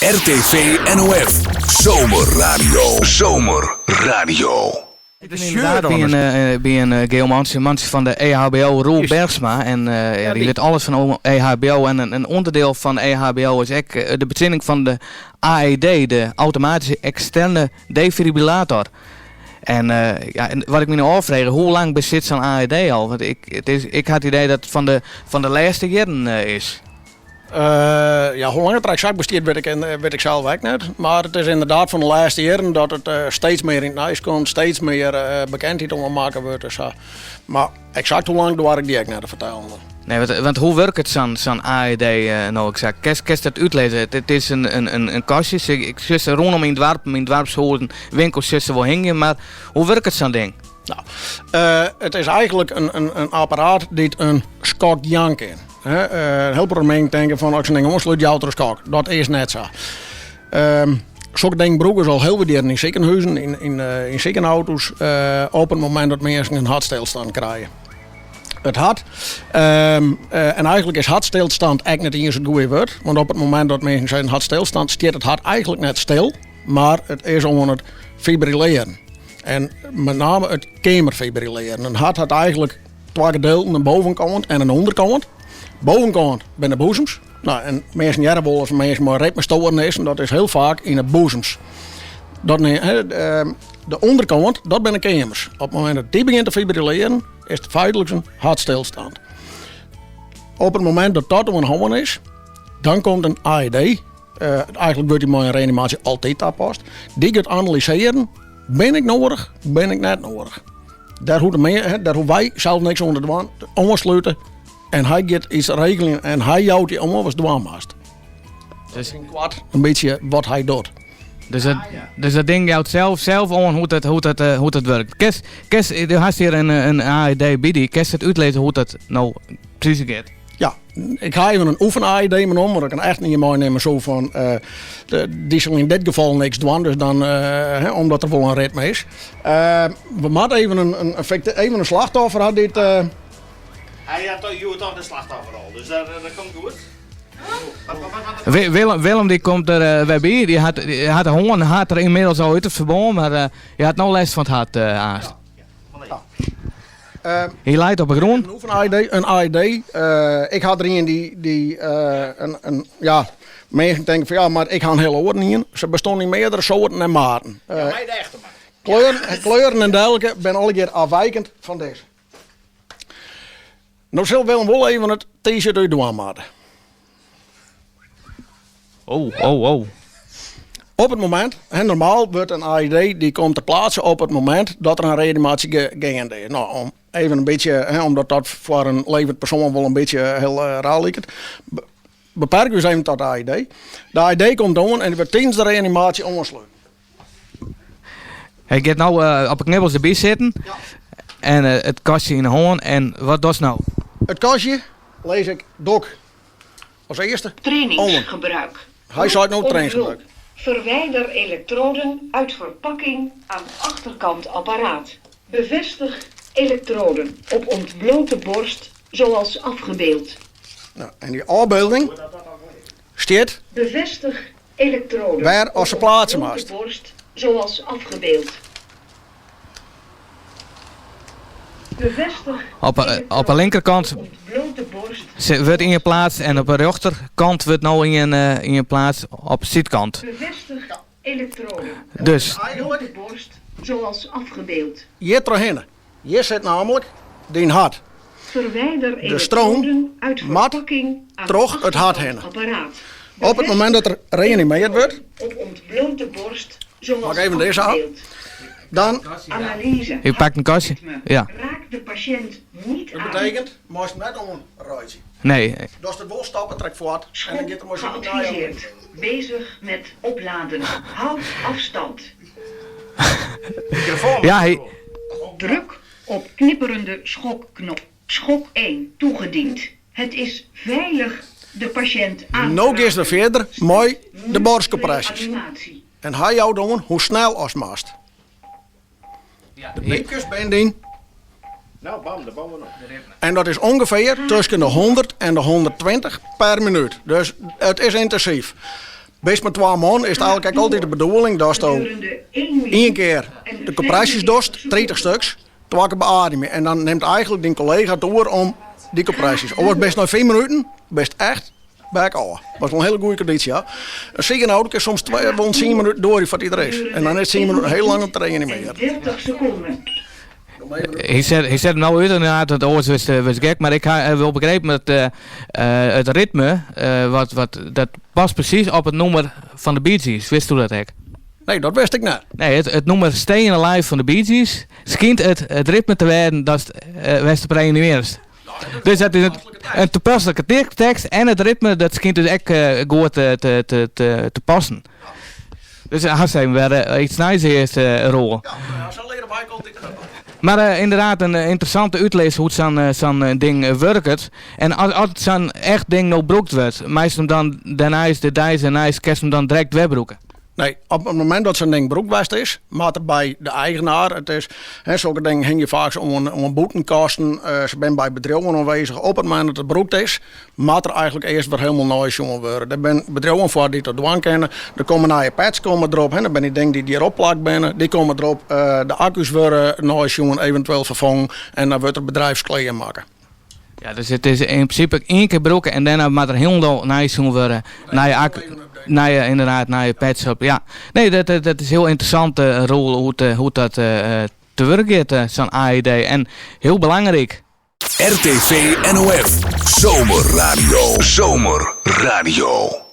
RTV NOF Zomerradio. Zomerradio. Ik bin ynderdaad by in, eh, by in eh, geomantsje, mantsje fan de EHBO, Roel Bergsma. En eh, ja, dy wit alles fan EHBO. En in, in ûnderdiel fan EHBO is ek de betsjinning fan de AED, de automatyske eksterne defibrillator. En ja, en wat ik my no ôffrege, hoe lang bestiet sa'n AED al? Want ik, it is, ik ha it idee dat it fan de, fan de lêste jierren is. Ja, hoe lang it der eksakt bestiet wit ik, wit ik sels ek net. Mar it is ynderdaad fan de lêste jierren dat it steeds mear yn it nijs komt, steeds mear bekendheid oan makke wurdt en sa. Mar eksakt hoe lang doar ik dy ek net te fertellen. Nee, want, want hoe wurket sa'n sa'n AED no eksakt? Kinst, kinst dat útlizze? It, it is in, in, in, in kastje. Ik sjoch se rûnom yn doarpen, yn doarpshûzen, winkels sjochst se wol hingjen, mar hoe wurket sa'n ding? Nou, it is eigentlik in, in, in apparaat dy't in skok jaan kin. In hiel protte minsken tinke fan as ik sa'n ding oanslút, jout er in skok. Dat is net sa. Sokke dingen brûke se al hiel wat jierren yn sikehûzen, yn, yn, yn sikenauto's, op it momint dat minsken in hartstilstand krije. It hart, en eigentlik is hartstilstand ek net iens it goede wurd, want op it momint dat minsken sizze hartstilstand, stiet it hart eigentlik net stil, mar it is oan it fibrillearen. En met name it keamerfibrillearen. In hart hat eigentlik twa gedeelten, in bovenkant en in ûnderkant. Bovenkant binne de boezems. Nou, en minsken hearre wolris minsken mei ritmestoarnissen, dat is hiel faak yn de boezems. Dat, de ûnderkant, dat binne de keamers. Op it momint dat dy begjint te fibrillearen, is it feitlik in hartstilstand. Op it momint dat dat oan de hân is, dan komt in AED. Eigentlik wurdt dy mei in reanimaasje altyd tapast. Dy giet analysearjen, bin ik noadich, bin ik net noadich. Dêr hoecht de, dêr hoege wy sels niks oan te dwaan. Oanslute en hy giet iets regeljen en hy jout dy oan watst dwaan moatst. Dus yn koart in bytsje wat hy docht. Dus dat, dus dat ding jout sels, sels oan hoe't dat, hoe't dat, hoe't dat wurket. Kinst, kinst, do hast hjir in, in AED by dy. Kinst it útlizze hoe't dat no presys giet? Ja, ik ha even in oefen-AED meinommen, want ik kin echt ien meinimme so fan, uh, dy sil yn dit gefal niks dwaan, dus dan, uh, omdat der wol in ritme is. Uh, we moatte even in, in, even in slachtoffer ha dy't... Hy hat hjoed toch de slachtofferrol, dus dat, dat komt goed. Willem, Willem dy komt der wer by. Dy hat, dy hat de hân hat er ynmiddels al út it ferbân, mar uh, hy hat no lêst fan it hart uh, aanst. Ja. Hy leit op 'e grûn. Een oefen-AED, in AED. Uh, ik ha der ien dy, dy uh, in, in, ja, minsken tinke fan ja, mar ik ha in hiel oaren ien. Se bestean yn meardere soarten en maten. Uh, ja, de echte man. Kleuren, kleuren en dergelike binne allegear afwijkend fan dizze. No sil Willem wol even it t-shirt útdwaan moatte. Oh, oh, oh. Op it momint, hè, normaal wurdt in AED dy komt ter plaatse op it momint dat der in reanimaasje geande is. No, om even in bytsje, hè, omdat dat foar in levend persoan wol in bytsje hiel raar liket, beperke ús even tot de AED. De AED komt oan en dy wurdt tidens de reanimaasje oansluten. Hy giet no op 'e knibbels derby sitten en it kastje yn 'e hân. En wat dochst no? It kastje lis ik dok as earste oan. Trainingsgebruik. Hy seit no trainingsgebruik. Verwijder elektroden uit verpakking aan achterkant apparaat. Bevestig elektroden op ontblote borst zoals afgebeeld. No, en dy ôfbylding stiet. Bevestig elektroden Wêr as se plaatse moatst. borst zoals afgebeeld. Bevestig Op 'e, op 'e linkerkant ontblote borst wurdt ien plaatst en op 'e rjochterkant wurdt no ien, ien plaatst op 'e sydkant. Bevestig elektroden Dus. ontblote borst zoals afgebeeld. Hjir trochhinne. Hjir sit namelijk dyn hart. Verwijder De stroom elektroden uit moat verpakking aan troch it hart hinne. apparaat. Op it momint dat der reanimeard wurdt, Op ontblote borst Mag zoals ik even deze aan? afgebeeld. Dan. Analyse Ik pak in kastje. hartritme. Ja. Raak de patiënt niet Dat aan. betekent, meist net oanreitsje. Nee. Dochst it wol stoppe, trek fuort en dan giet de masine nei jou. Geadviseerd. Bezig met opladen. Houd afstand. Ja, hy. Druk op knipperende schokknop. Schok 1 toegediend. Het is veilig de patiënt aan te No giest wer raken. fierder mei Start de nu borstkompresjes. reanimatie. En hy jout oan hoe snel ast moatst. De piipkes binne dyn. Nou, bam, de bam op. En dat is ûngefear tusken de 100 en de 120 per minuut. Dus it is yntinsyf. Bist mei twa man is it eigentlik ek altyd de bedoeling datsto ien kear de kompresjes dochst, 30 stuks, twa kear beademje en dan nimt eigentlik dyn kollega it oer om dy kompresjes. Oars bist nei fiif minuten bist echt bekôf. Dat is wol in hiele goede kondysje. Ja. In ziekenauto kin soms wol tsien minuten duorje foar't dy der is. En dan is tsien minuten hiel lang om te reanimearjen. 30 sekonden. Hy set, hy set him no út inderdaad, want oars wurdst, wurdst gek. Mar ik ha wol begrepen dat it ritme, wat, wat, dat past presys op it nûmer fan de Bee Gees. Witsto dat ek? Nee, dat wist ik net. Nee, it, it nûmer Stayin' Alive fan de Bee Gees skynt it, it ritme te wêzen datst wêr'tst op reanimearrest. Dus dat is in, in toepaslike tekst en it ritme dat skynt dus ek goed te, te, te, te, te passen. Dus hast even wer iets nijs earst, Roel. Ja, sa leare wy ek altyd. Mar ynderdaad in ynteressante útlis hoe't sa'n sa'n ding wurket. En as as sa'n echt ding no brûkt wurdt, meist him dan dêrneist, de deis dêrneist, kinst him dan direkt wer brûke? Nee, op it momint dat sa'n ding brûkt west is, moat er by de eigenaar, it is, hè, sokke dingen hingje faaks oan, oan bûtenkasten, se binne by bedriuwen oanwêzich. Op it momint dat it brûkt is, moat der eigentlik earst wer hielendal neisjoen wurde. Der binne bedriuwen foar dy't dat dwaan kinne. Der komme nije pads komme derop, hè, dat binne dy dingen dy't hjir opplakt binne, dy komme derop. De akku's wurde neisjoen, eventueel ferfongen en dan wurdt der bedrijfsklear makke. Ja, dus it is yn prinsipe ien kear brûke en dêrnei moat der hielendal neisjoen wurde. Nije akku, nije, ynderdaad, nije pads op. Ja, nee, dat, dat is hiel ynteressant, Roel, hoe't, hoe't dat te wurk giet, sa'n AED. En hiel belangryk. RTV NOF Zomerradio. Zomerradio.